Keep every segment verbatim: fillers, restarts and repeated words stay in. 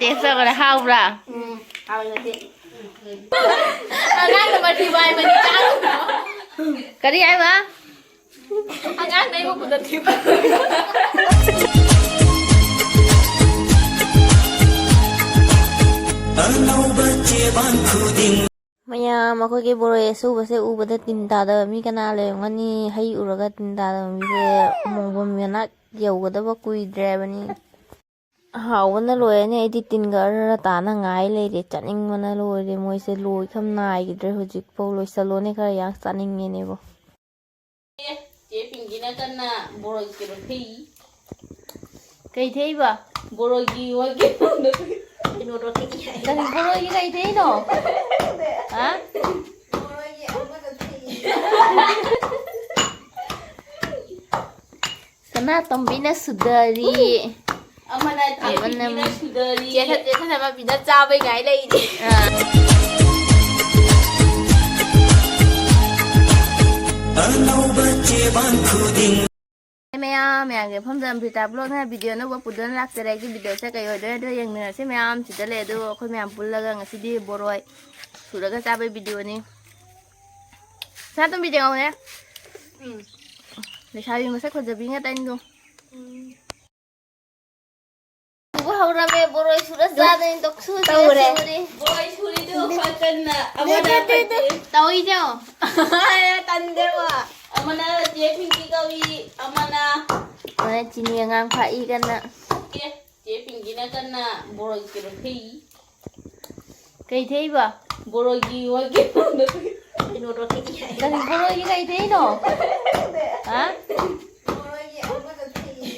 Test ꯇꯧꯈ꯭ꯔꯦ, ꯍꯥꯎꯕ꯭ꯔꯥ? ꯎꯝ, ꯍꯥꯎꯋꯦ ꯉꯁꯤ꯫ ꯑꯉꯥꯡꯅ ꯃꯊꯤ ꯋꯥꯏꯕꯅꯤ, ꯆꯥꯔꯨꯅꯣ꯫ ꯀꯔꯤ ꯍꯥꯏꯕ? ꯑꯉꯥꯡꯅ ꯑꯩꯕꯨ ꯈꯨꯗ ꯊꯤ ꯋꯥꯏ꯫ ꯑꯅꯧꯕ ꯆꯦꯕꯥꯡ ꯈꯨꯗꯤꯡ꯫ ꯃꯌꯥꯝ, ꯑꯩꯈꯣꯏꯒꯤ ꯕꯣꯔꯣꯏ ꯑꯁꯨꯕꯁꯦ ꯎꯕꯗ ꯇꯤꯟ ꯇꯥꯗꯕ ꯃꯤ ꯀꯅꯥ ꯂꯩꯔꯝꯒꯅꯤ? ꯍꯩ ꯎꯔꯒ ꯇꯤꯟ ꯇꯥꯗꯕ ꯃꯤꯁꯦ ꯃꯣꯡꯕꯝ ꯃꯅꯥꯛ ꯌꯧꯒꯗꯕ ꯀꯨꯏꯗ꯭ꯔꯦꯕꯅꯤ꯫ ꯍꯥꯎꯕꯅ ꯂꯣꯏꯔꯅꯤ꯫ ꯑꯩꯗꯤ ꯇꯤꯟꯒ ꯑꯔ ꯇꯥꯅ ꯉꯥꯏ ꯂꯩꯔꯦ꯫ ꯆꯥꯅꯤꯡꯕꯅ ꯂꯣꯏꯔꯦ꯫ ꯃꯣꯏꯁꯦ ꯂꯣꯏꯈꯝ ꯅꯥꯏꯈꯤꯗ꯭ꯔꯦ꯫ ꯍꯧꯖꯤꯛꯐꯥꯎ ꯂꯣꯏꯁꯜꯂꯣꯅꯦ, ꯈꯔ ꯌꯥꯝ ꯆꯥꯅꯤꯡꯉꯦꯅꯦꯕꯣ꯫ ꯑꯦ, ꯆꯦ ꯄꯤꯡꯀꯤꯅ ꯀꯟꯅ ꯕꯣꯔꯣꯏ ꯀꯩꯅꯣ ꯊꯦꯛꯏ꯫ ꯀꯩ ꯊꯦꯛꯏꯕ? ꯕꯣꯔꯣꯏꯒꯤ ꯋꯥꯒꯤ ꯀꯩꯅꯣꯗꯣ ꯊꯦꯛꯏ ꯍꯥꯏ꯫ ꯀꯔꯤ ꯕꯣꯔꯣꯏꯒꯤ ꯀꯩ ꯊꯦꯛꯏꯅꯣ? ꯍꯥ? ꯕꯣꯔꯣꯏꯒꯤ ꯑꯃꯗꯣ ꯊꯦꯛꯏ꯫ ꯁꯅꯥꯇꯣꯝꯕꯤꯅ ꯁꯨꯗꯔꯤ꯫ ꯑꯃꯅ ꯆꯦ ꯑꯃꯅ ꯄꯤꯡꯀꯤꯅ ꯁꯨꯗꯔꯤ꯫ ꯆꯦ ꯁꯟ-, ꯆꯦ ꯁꯅꯥꯇꯣꯝꯕꯤꯅ ꯆꯥꯕꯩ ꯉꯥꯏ ꯂꯩꯔꯤꯅꯦ꯫ ꯑꯥ꯫ ꯑꯅꯧꯕ ꯆꯦꯕꯥꯡ ꯈꯨꯗꯤꯡ꯫ ꯃꯌꯥꯝ, ꯃꯌꯥꯝꯒꯤ ꯃꯐꯝꯗ ꯑꯝꯔꯤꯇꯥ ꯕ꯭ꯂꯣꯛꯅ ꯚꯤꯗꯤꯑꯣ ꯑꯅꯧꯕ ꯄꯨꯗꯨꯅ ꯂꯥꯛꯆꯔꯦ꯫ ꯑꯩꯒꯤ ꯚꯤꯗꯤꯑꯣꯁꯦ ꯀꯩ ꯑꯣꯏꯗꯣꯏꯅꯣ ꯑꯗꯣ ꯌꯦꯡꯃꯤꯟꯅꯔꯁꯤ꯫ ꯃꯌꯥꯝ ꯁꯤꯗ ꯂꯩ꯫ ꯑꯗꯨ ꯑꯩꯈꯣꯏ ꯃꯌꯥꯝ ꯄꯨꯜꯂꯒ ꯉꯁꯤꯗꯤ ꯕꯣꯔꯣꯏ ꯁꯨꯔꯒ ꯆꯥꯕꯩ ꯚꯤꯗꯤꯑꯣꯅꯤ꯫ ꯁꯅꯥꯇꯣꯝꯕꯤꯗꯤ ꯉꯧꯅꯦ꯫ ꯎꯝ꯫ ꯂꯩꯁꯥꯕꯤ ꯃꯁꯛ ꯐꯖꯕꯤ ꯉꯥꯛꯇꯅꯤꯗꯣ꯫ ꯎꯝ꯫ ꯁꯨꯕ ꯍꯧꯔꯝꯃꯦ, ꯕꯣꯔꯣꯏ ꯁꯨꯔ ꯆꯥꯗꯣꯏꯅꯤ, ꯇꯣꯛꯁꯨ ꯁꯤꯔ ꯇꯧꯔꯦ꯫ ꯁꯨꯔꯤ꯫ ꯕꯣꯔꯣꯏ ꯁꯨꯔꯤꯗꯨ ꯈꯔ ꯀꯟꯅ, ꯑꯃꯅ ꯇꯧꯏꯁꯦ ꯌꯦꯡꯉꯣ꯫ ꯇꯟꯗꯦꯕ꯫ ꯑꯃꯅ ꯆꯦ ꯄꯤꯡꯀꯤ ꯀꯧꯏ, ꯑꯃꯅ ꯑꯃꯅ ꯆꯤꯅꯤ ꯑꯉꯥꯡ ꯐꯥꯛꯏ ꯀꯟꯅ꯫ ꯑꯦ, ꯆꯦ ꯄꯤꯡꯀꯤꯅ ꯀꯟꯅ ꯕꯣꯔꯣꯏ ꯀꯩꯅꯣ ꯐꯦꯡꯏ꯫ ꯀꯩ ꯊꯦꯛꯏꯕ? ꯕꯣꯔꯣꯏꯒꯤ ꯋꯥꯒꯤ ꯀꯩꯅꯣꯗꯣ ꯊꯦꯛꯏ ꯍꯥꯏ꯫ ꯀꯔꯤ ꯕꯣꯔꯣꯏꯒꯤ ꯀꯩ ꯊꯦꯛꯏꯅꯣ? ꯍꯥ? ꯕꯣꯔꯣꯏꯒꯤ ꯑꯃꯗꯣ ꯊꯦꯛꯏ꯫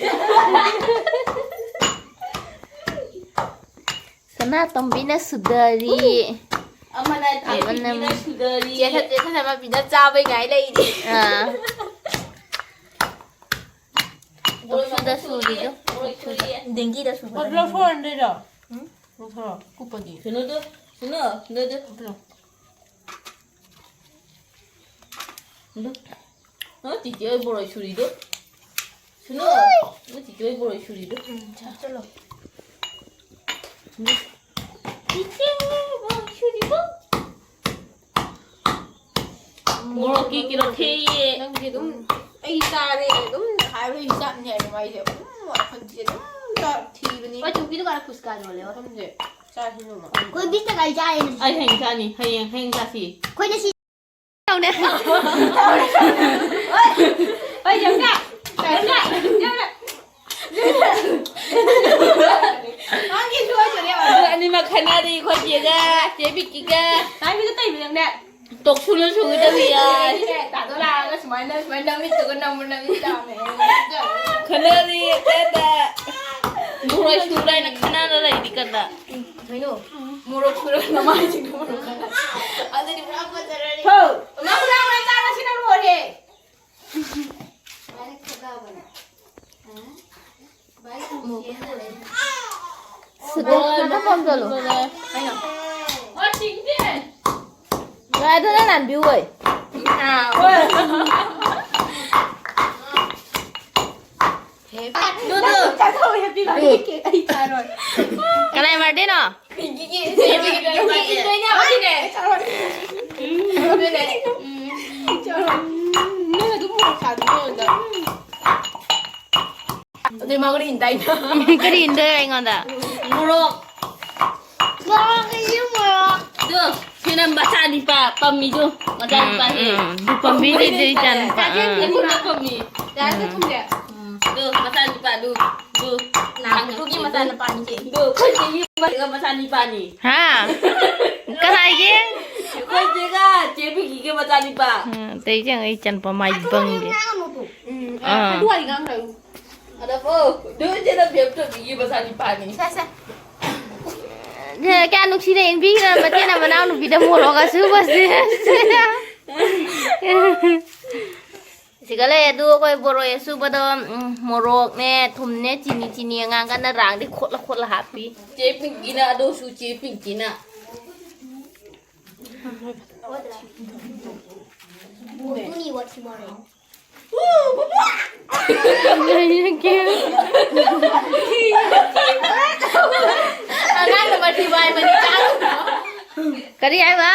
ꯁꯅꯥꯇꯣꯝꯕꯤꯅ ꯁꯨꯗꯔꯤ꯫ ꯑꯃꯅ ꯆꯦ ꯑꯃꯅ ꯄꯤꯡꯀꯤꯅ ꯁꯨꯗꯔꯤ꯫ ꯆꯦ ꯁꯟ-, ꯆꯦ ꯁꯅꯥꯇꯣꯝꯕꯤꯅ ꯆꯥꯕꯩ ꯉꯥꯏ ꯂꯩꯔꯤ꯫ ꯑꯥ꯫ ꯕꯣꯔꯣꯏ ꯇꯣꯛꯁꯨꯗ ꯃꯀꯨ ꯁꯨꯔꯤꯗꯣ꯫ ꯕꯣꯔꯣꯏ ꯁꯨꯔꯤ꯫ ꯗꯦꯡꯒꯤꯗ ꯁꯨꯕꯗ꯫ ꯂꯧꯊꯣꯛꯍꯟꯗꯣꯏꯔꯣ? ꯎꯝ? ꯂꯧꯊꯣꯔꯛꯑꯣ꯫ ꯀꯨꯞꯄꯗꯤ꯫ ꯁꯨꯅꯨꯗꯨ, ꯁꯨꯅꯨ, ꯁꯨꯅꯨꯗꯨ꯫ ꯂꯧꯊꯣꯔꯛꯑꯣ꯫ ꯑꯗꯨ, ꯑ, ꯇꯤꯇꯤ ꯍꯣꯏ ꯕꯣꯔꯣꯏ ꯁꯨꯔꯤꯗꯣ꯫ ꯁꯨꯅꯨ, ꯑ, ꯇꯤꯇꯤ ꯍꯣꯏ ꯕꯣꯔꯣꯏ ꯁꯨꯔꯤꯗꯣ꯫ ꯎꯝ, ꯆꯠꯂꯣ꯫ ꯃꯣꯔꯣꯛꯀꯤ ꯀꯤꯂꯣ ꯊꯦꯌꯦ꯫ ꯅꯪꯗꯤ ꯑꯗꯨꯝ ꯑꯩ ꯆꯥꯔꯦ ꯑꯗꯨꯝ ꯍꯥꯏꯕ, ꯑꯩ ꯆꯥꯅꯤ ꯍꯥꯏꯕ ꯃꯥꯏꯁꯦ ꯑꯗꯨꯝ ꯋꯥꯈꯜꯁꯦ ꯑꯗꯨꯝ ꯆꯥꯛ ꯊꯤꯕꯅꯤ꯫ ꯍꯣꯏ, ꯆꯨꯝꯄꯤꯗꯨ ꯀꯥꯔ ꯐꯨꯁꯀꯥ ꯌꯣꯜꯂꯦ꯫ ꯃꯐꯝꯁꯦ ꯆꯥꯁꯤ ꯅꯣꯡꯃ꯫ ꯑꯩꯈꯣꯏ ꯕꯤꯁꯇ ꯒꯥꯔꯤ ꯆꯥꯔꯦ꯫ ꯑꯩ ꯍꯌꯦꯡ ꯆꯥꯅꯤ, ꯍꯌꯦꯡ, ꯍꯌꯦꯡ ꯆꯥꯁꯤ꯫ ꯑꯩꯈꯣꯏꯅ ꯁꯤ ꯇꯧꯅꯦ꯫ ꯍꯣꯏ, ꯌꯥꯝꯅ, ꯌꯥꯝꯅ, ꯌꯥꯝꯅ꯫ ꯃꯥꯒꯤ ꯁꯣꯏꯗꯅꯦ꯫ ꯑꯗꯨ ꯑꯅꯤꯃꯛ ꯈꯟꯅꯔꯤ, ꯑꯩꯈꯣꯏ ꯆꯦꯒ, ꯆꯦ ꯕꯤꯛꯀꯤꯒ꯫ ꯇꯥꯏꯃꯤꯗ ꯇꯩꯕ ꯅꯪꯅꯦ꯫ ꯇꯣꯛꯁꯨꯅ ꯁꯨꯒꯗꯕ ꯌꯥꯏ꯫ ꯇꯥꯗꯣ ꯂꯥꯛꯑꯒ ꯁꯨꯃꯥꯏꯅ, ꯁꯨꯃꯥꯏꯅ ꯅꯃꯤꯠꯇꯨꯒ ꯅꯝꯃꯨ, ꯅꯃꯤꯠ ꯇꯥꯃꯦ꯫ ꯈꯟꯅꯔꯤ, ꯑꯇꯩꯗ꯫ ꯃꯣꯔꯣꯏ ꯁꯨꯔꯥꯏꯅ ꯈꯟꯅꯔ ꯂꯩꯔꯤ ꯀꯟꯅ꯫ ꯀꯩꯅꯣ? ꯃꯣꯔꯣꯛ ꯁꯨꯔꯒ ꯅꯃꯥꯏꯁꯤꯡꯗꯣ ꯃꯣꯔꯣꯛ ꯈꯟꯅ꯫ ꯑꯗꯨꯗꯤ ꯄꯨꯔꯥ ꯐꯖꯔꯅꯤ꯫ ꯍꯣ! ꯃꯥ ꯍꯨꯔꯥꯟ ꯍꯨꯔꯥꯟ ꯆꯥꯕꯁꯤꯅ ꯂꯣꯏꯔꯦ꯫ ꯁꯨꯗꯣ, ꯁꯨꯗꯣ ꯄꯥꯝꯖꯜꯂꯨ꯫ ꯀꯩꯅꯣ? ꯉꯥꯏꯗꯅ ꯅꯥꯟꯕꯤꯌꯨ ꯍꯣꯏ꯫ ꯀꯅꯥꯏ ꯕꯥꯔꯗꯦꯅꯣ? ꯑꯗꯨꯗꯤ ꯃꯉꯣꯟꯗ ꯏꯟꯗꯥꯏꯅ꯫ ꯀꯔꯤ ꯏꯟꯗꯣꯏ ꯑꯩꯉꯣꯟꯗ? ꯃꯣꯔꯣꯛ꯫ ꯃꯣꯔꯣꯛ, ꯃꯣꯔꯣꯛ꯫ ꯑꯗꯨ, ꯁꯤꯅ ꯃꯆꯥꯅꯤꯄꯥ ꯄꯝꯃꯤꯗꯨ꯫ ꯃꯆꯥꯅꯤꯄꯥ ꯎꯝ, ꯍꯦ꯫ ꯎꯝ, ꯑꯗꯨ ꯄꯝꯕꯤꯗꯨꯗꯤ ꯏꯆꯥꯅꯤꯄꯥ, ꯆꯥꯁꯦ, ꯑꯥ꯫ ꯅꯪꯉꯣꯟꯗ ꯄꯝꯃꯤ꯫ ꯆꯥꯁꯦ, ꯎꯝ꯫ ꯊꯨꯝꯁꯦ꯫ ꯎꯝ꯫ ꯑꯗꯨ, ꯃꯆꯥꯅꯤꯄꯥꯗꯨ, ꯑꯗꯨ꯫ ꯅꯥꯎꯕꯤꯒꯤ ꯃꯆꯥꯅꯤꯄꯥꯅꯤ ꯀꯩꯅꯣ꯫ ꯑꯗꯨ, ꯑꯩꯈꯣꯏ ꯆꯦꯒꯤ ꯃꯆꯥꯅꯤꯄꯥꯅꯤ꯫ ꯍꯥ? ꯀꯅꯥꯒꯤ? ꯑꯩꯈꯣꯏ ꯆꯦꯒ ꯆꯦ ꯄꯤꯡꯀꯤꯒꯤ ꯃꯆꯥꯅꯤꯄꯥ꯫ ꯎꯝ, ꯑꯇꯩ ꯆꯪ ꯑꯩ ꯏꯆꯥꯅꯤꯄꯥ ꯃꯥꯏ ꯕꯪꯒꯦ꯫ ꯎꯝ, ꯑꯥ꯫ ꯑꯗꯨ ꯋꯥꯔꯤ ꯉꯥꯡꯈ꯭ꯔꯦ꯫ ꯑꯗ, ꯑꯣ, ꯑꯗꯨ ꯏꯆꯦꯅ ꯕꯦꯞꯇꯣꯕꯤꯒꯤ ꯃꯆꯥꯅꯤꯄꯥꯅꯤ꯫ ꯁꯦ, ꯁꯦ꯫ ꯁꯦ, ꯀꯌꯥ ꯅꯨꯡꯁꯤꯅ ꯏꯟꯕꯤꯈ꯭ꯔꯕ ꯃꯆꯦꯅ ꯃꯅꯥꯎ ꯅꯨꯄꯤꯗ ꯃꯣꯔꯣꯛ ꯑꯁꯨꯕꯁꯦ꯫ ꯁꯤꯒ ꯂꯩ ꯑꯗꯨ ꯑꯩꯈꯣꯏ ꯕꯣꯔꯣꯏ ꯑꯁꯨꯕꯗꯣ, ꯎꯝ, ꯃꯣꯔꯣꯛꯅꯦ, ꯊꯨꯝꯅꯦ, ꯆꯤꯅꯤ, ꯆꯤꯅꯤ ꯑꯉꯥꯡ ꯀꯟꯅ ꯔꯥꯡꯗꯤ ꯈꯣꯠꯂ ꯈꯣꯠꯂ ꯍꯥꯞꯄꯤ꯫ ꯆꯦ ꯄꯤꯡꯀꯤꯅ ꯑꯗꯨꯁꯨ ꯆꯦ ꯄꯤꯡꯀꯤꯅ꯫ We'll do what tomorrow. Thank you. ꯀꯔꯤ ꯍꯥꯏꯕ?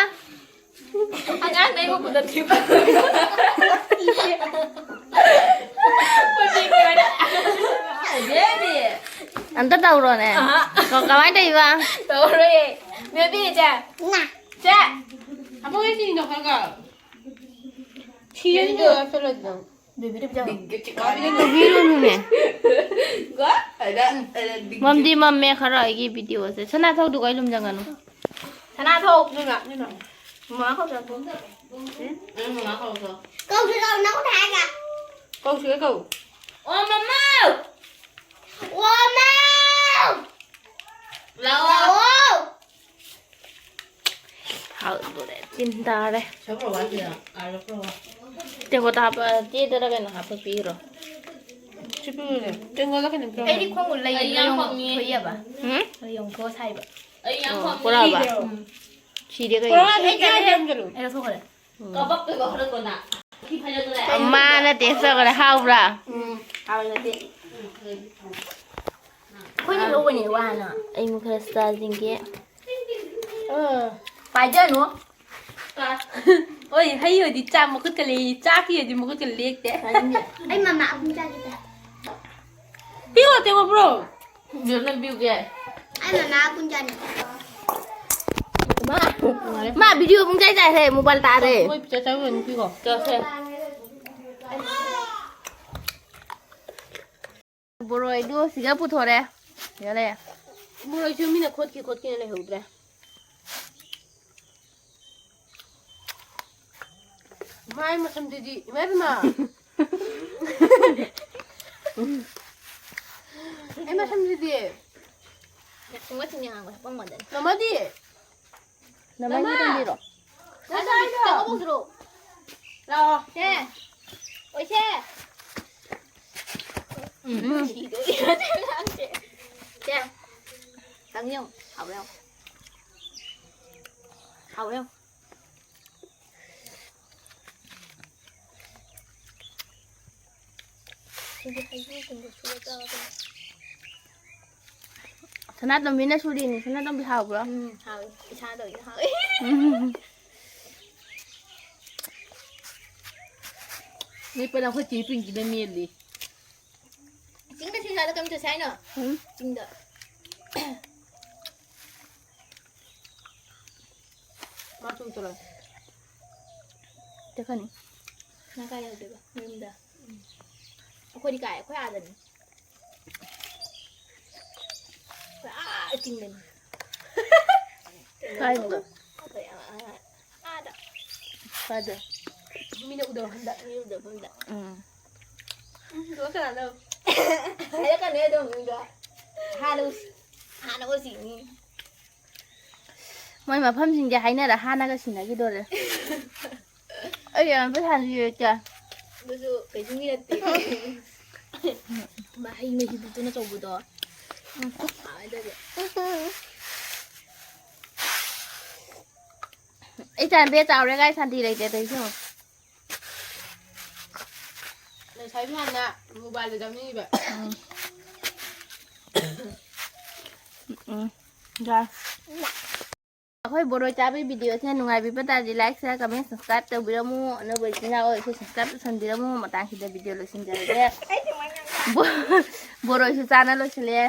ꯑꯉꯥꯡꯅ ꯑꯩꯕꯨ ꯀꯨꯗꯠꯈꯤꯕ꯫ ꯑꯝꯇ ꯇꯧꯔꯣꯅꯦ꯫ ꯑꯍꯥ꯫ ꯀ-, ꯀꯃꯥꯏꯅ ꯇꯧꯔꯤꯕ? ꯇꯧꯔꯣꯏꯌꯦ꯫ ꯕꯦꯕꯤ, ꯆꯦ꯫ ꯆꯦ꯫ ꯑꯃꯨꯛ ꯍꯦꯛ ꯁꯤꯅꯣ ꯈꯔ ꯈꯔ꯫ ꯁꯤꯔꯅꯤ ꯀꯩꯅꯣ, ꯆꯠꯂꯣ ꯑꯗꯨꯝ꯫ ꯕꯦꯕꯤꯗ ꯄꯤꯖꯔꯣ꯫ ꯇꯧꯕꯤꯔꯨꯅꯨꯅꯦ꯫ ꯃꯝꯗꯤ ꯃꯝꯃꯦ ꯈꯔ ꯑꯩꯒꯤ ꯚꯤꯗꯤꯑꯣꯁꯦ꯫ ꯁꯅꯥ ꯊꯧꯗꯨꯒ ꯑꯩ ꯂꯨꯝꯖꯪꯒꯅꯨ꯫ ꯁꯅꯥ ꯊꯧ꯫ ꯅꯣꯏ ꯃꯥ, ꯅꯣꯏ ꯃꯥ꯫ ꯃꯃꯥ ꯀꯧ ꯆꯠꯂꯣ꯫ ꯎꯝ? ꯅꯪ ꯃꯃꯥ ꯀꯧ ꯆꯠꯂꯣ꯫ ꯀꯧꯁꯤ ꯂꯥꯎ, ꯅꯪ ꯍꯥꯏꯔꯒ꯫ ꯀꯧꯁꯤꯒ ꯀꯧ꯫ ꯑꯣ, ꯃꯃꯥ! ꯑꯣ, ꯃꯃꯥ! ꯂꯥꯛꯑꯣ꯫ ꯂꯥꯛꯑꯣ꯫ ꯍꯥꯎꯗꯣꯔꯦ, ꯇꯤꯟ ꯇꯥꯔꯦ꯫ ꯁꯒꯣꯜ ꯍꯋꯥꯏꯁꯤꯗ ꯑꯥ ꯂꯧꯈꯠꯂꯣ꯫ ꯇꯦꯡꯀꯣꯠꯇ ꯍꯥꯞꯄ, ꯆꯦꯗꯔ ꯀꯩꯅꯣ ꯍꯥꯞꯄ ꯄꯤꯈ꯭ꯔꯣ꯫ ꯁꯤ ꯄꯤꯔꯨꯅꯦ꯫ ꯇꯦꯡꯀꯣꯠꯂ ꯀꯩꯅꯣꯝ ꯄꯤꯔꯝꯃꯣ꯫ ꯑꯩꯗꯤ ꯈꯣꯡꯎꯞ ꯂꯩ-, ꯑꯩ ꯌꯥꯝ ꯂꯩꯌꯣꯡ ꯄꯛꯅꯤꯡꯉꯦ꯫ ꯊꯣꯛꯏꯑꯕ꯫ ꯍꯨꯝ? ꯂꯩꯌꯣꯡ ꯊꯣꯛꯑ ꯁꯥꯏꯕ꯫ ꯑꯩ ꯌꯥꯝ ꯑꯣ, ꯄꯛꯅꯤꯡꯉꯦ꯫ ꯄꯨꯔꯛꯑꯕ? ꯎꯝ꯫ ꯁꯤꯗꯤ ꯀꯩꯅꯣ? ꯄꯨꯔꯛꯑꯣ, ꯑꯗꯨ ꯑꯩ ꯀꯌꯥ ꯌꯥꯝ ꯌꯥꯝ ꯆꯠꯂꯨ꯫ ꯑꯩ ꯂꯧꯊꯣꯛꯈ꯭ꯔꯦ꯫ ꯎꯝ꯫ ꯀꯕꯛꯇꯣꯏꯕ ꯈꯔ ꯀꯣꯟꯅ꯫ ꯃꯥꯅ ꯇꯦꯁ ꯇꯧꯈ꯭ꯔꯦ, ꯍꯥꯎꯕ꯭ꯔꯥ? ꯎꯝ, ꯍꯥꯎꯋꯦ ꯉꯁꯤ꯫ ꯑꯩꯈꯣꯏꯅ ꯂꯧꯕꯅꯦ ꯋꯥꯅ꯫ ꯑꯩ ꯃꯨꯛ ꯈꯔ ꯆꯥꯁꯤꯟꯒꯦ꯫ ꯑ꯫ ꯄꯥꯏꯖꯅꯨ꯫ ꯍꯣꯏ, ꯍꯩ ꯑꯣꯏꯗꯤ ꯆꯥ ꯃꯈꯨꯠꯀ ꯂꯦꯡ-, ꯆꯥꯛꯀꯤ ꯑꯣꯏꯗꯤ ꯃꯈꯨꯠꯀ ꯂꯦꯡꯗꯦ꯫ ꯑꯩ ꯃꯃꯥ ꯑꯍꯨꯝ ꯆꯥꯒꯦ ꯇꯧ꯫ ꯄꯤꯌꯣ, ꯇꯦꯡꯉꯣ ꯕ꯭ꯔꯣ꯫ ꯕꯤꯌꯣꯅ ꯄꯤꯌꯨꯒꯦ꯫ ꯑꯩ ꯃꯃꯥ ꯑꯍꯨꯝ ꯆꯥꯅꯤ꯫ ꯃꯥ꯫ ꯃꯥ ꯚꯤꯗꯤꯑꯣ ꯄꯨꯡ ꯆꯥꯏ ꯆꯥꯏꯈ꯭ꯔꯦ, ꯃꯣꯕꯥꯏꯜ ꯇꯥꯔꯦ꯫ ꯃꯣꯏ ꯄꯤꯖ ꯆꯥꯔꯨꯔꯅꯤ, ꯄꯤꯈꯣ꯫ ꯆꯠꯁꯦ꯫ ꯕꯣꯔꯣꯏꯗꯨ ꯁꯤꯒ ꯄꯨꯊꯣꯔꯦ꯫ ꯁꯤꯒ ꯂꯩꯔꯦ꯫ ꯕꯣꯔꯣꯏꯁꯨ ꯃꯤꯅ ꯈꯣꯠꯈꯤ ꯈꯣꯠꯈꯤꯅ ꯂꯩꯍꯧꯗ꯭ꯔꯦ꯫ ꯃꯥꯏ ꯃꯁꯝꯁꯤꯗꯤ, ꯏꯃꯥ ꯏꯕꯦꯝꯃ꯫ ꯑꯩ ꯃꯁꯝꯁꯤꯗꯤ꯫ ꯃꯆꯤꯟ ꯃꯆꯤꯟ ꯉꯥꯡꯕ ꯄꯪꯃꯟꯗꯅ꯫ ꯃꯃꯥꯗꯤ? ꯅꯃꯥꯏ ꯅꯃꯥ! ꯈꯤꯇꯪ ꯄꯤꯔꯣ꯫ ꯉꯁꯥꯏꯗꯣ! ꯆꯪꯉꯛꯑꯣ ꯁꯤꯗ꯫ ꯂꯥꯛꯑꯣ꯫ ꯁꯦ꯫ ꯑꯣꯏꯁꯦ꯫ ꯎꯝ꯫ ꯁꯤꯗꯣꯔꯦ꯫ ꯁꯦ꯫ ꯆꯪ ꯌꯦꯡꯉꯨ꯫ ꯍꯥꯎꯕ꯭ꯔꯥ ꯌꯦꯡꯉꯨ꯫ ꯍꯥꯎꯕ꯭ꯔꯥ ꯌꯦꯡꯉꯨ꯫ ꯁꯤꯗꯤ ꯍꯩꯒ꯭ꯔꯨꯒꯨꯝꯕ ꯁꯨꯔ ꯆꯥꯕ꯫ ꯁꯅꯥꯇꯣꯝꯕꯤꯅ ꯁꯨꯔꯤꯅꯤ꯫ ꯁꯅꯥꯇꯣꯝꯕꯤ ꯍꯥꯎꯕ꯭ꯔꯣ? ꯎꯝ, ꯍꯥꯎꯋꯤ꯫ ꯏꯁꯥꯗ ꯑꯣꯏꯅ ꯍꯥꯎꯋꯤ꯫ ꯎꯝ꯫ ꯃꯦꯠꯄꯗ ꯑꯩꯈꯣꯏ ꯆꯦ ꯄꯤꯡꯀꯤꯅ ꯃꯦꯠꯂꯤ꯫ ꯆꯤꯡꯗ ꯁꯤꯡꯖꯥꯗ ꯀꯩꯝ ꯆꯠꯁꯦ ꯍꯥꯏꯅꯣ? ꯎꯝ꯫ ꯆꯤꯡꯗ꯫ ꯃꯥ ꯆꯨꯝ ꯆꯠꯂꯣ꯫ ꯆꯠꯀꯅꯤ꯫ ꯅꯪ ꯀꯥꯏ ꯌꯧꯗꯣꯏꯕ? ꯃꯌꯨꯝꯗ? ꯑꯩꯈꯣꯏꯗꯤ ꯀꯥꯏ? ꯑꯩꯈꯣꯏ ꯑꯥꯗꯅꯤ꯫ ꯑꯩꯈꯣꯏ ꯑꯥ ꯆꯤꯡꯗꯅꯤ꯫ ꯀꯥꯏꯗꯅꯣ? ꯑꯩꯈꯣꯏ ꯑꯥ, ꯑꯥꯗ꯫ ꯀꯥꯏꯗ? ꯃꯤꯅ ꯎꯗꯕ ꯃꯐꯝꯗ꯫ ꯃꯤꯅ ꯎꯗꯕ ꯃꯐꯝꯗ꯫ ꯎꯝ꯫ ꯎꯝ, ꯑꯗꯨꯒ ꯀꯅꯥꯅꯣ? ꯍꯥꯏꯔꯛꯀꯅꯨꯍꯦ ꯑꯗꯨ ꯃꯃꯤꯡꯗꯣ꯫ ꯍꯥꯟꯅ ꯎꯁꯤ-, ꯍꯥꯟꯅ ꯎꯁꯤꯅꯤ꯫ ꯃꯣꯏ ꯃꯐꯝꯁꯤꯡꯁꯦ ꯍꯥꯏꯅꯔ ꯍꯥꯟꯅꯒ ꯁꯤꯟꯅꯈꯤꯗꯣꯔꯦ꯫ ꯑꯩ ꯌꯥꯝ ꯄꯩꯁꯥ ꯂꯩꯇꯦ꯫ ꯑꯗꯨꯁꯨ ꯀꯩꯁꯨ ꯃꯤ ꯅꯠꯇꯦ꯫ ꯃꯍꯩ ꯃꯍꯤ ꯕꯣꯇꯜ ꯑꯆꯧꯕꯗꯣ꯫ ꯎꯝ꯫ ꯀꯃꯥꯏꯅ ꯇꯧꯒꯦ? ꯑꯩ ꯆꯥꯟꯕꯤ ꯆꯥꯎꯔꯦ ꯀꯥꯏ ꯁꯥꯟꯇꯤ ꯂꯩꯇꯦ ꯇꯧꯔꯤꯁꯦ ꯌꯦꯡꯉꯣ꯫ ꯂꯩꯁꯥꯕꯤ ꯍꯥꯟꯅ ꯃꯣꯕꯥꯏꯜꯗ ꯆꯪꯅꯤꯡꯉꯤꯕ꯫ ꯎꯝ꯫ ꯎꯝ꯫ ꯌꯥꯔꯦ꯫ ꯑꯩꯈꯣꯏ ꯕꯣꯔꯣꯏ ꯆꯥꯕꯒꯤ ꯚꯤꯗꯤꯑꯣꯁꯦ ꯅꯨꯡꯉꯥꯏꯕꯤꯕ ꯇꯥꯔꯗꯤ like, share, comment, subscribe ꯇꯧꯕꯤꯔꯝꯃꯨ꯫ ꯑꯅꯧꯕ ꯏꯆꯤꯟ ꯏꯅꯥꯎ ꯑꯣꯏꯔꯁꯨ subscribe ꯇꯧꯁꯟꯕꯤꯔꯝꯃꯨ꯫ ꯃꯇꯥꯡꯁꯤꯗ ꯚꯤꯗꯤꯑꯣ ꯂꯣꯏꯁꯤꯟꯖꯔꯒꯦ꯫ ꯕꯣ-, ꯕꯣꯔꯣꯏꯁꯨ ꯆꯥꯅ ꯂꯣꯏꯁꯤꯜꯂꯦ꯫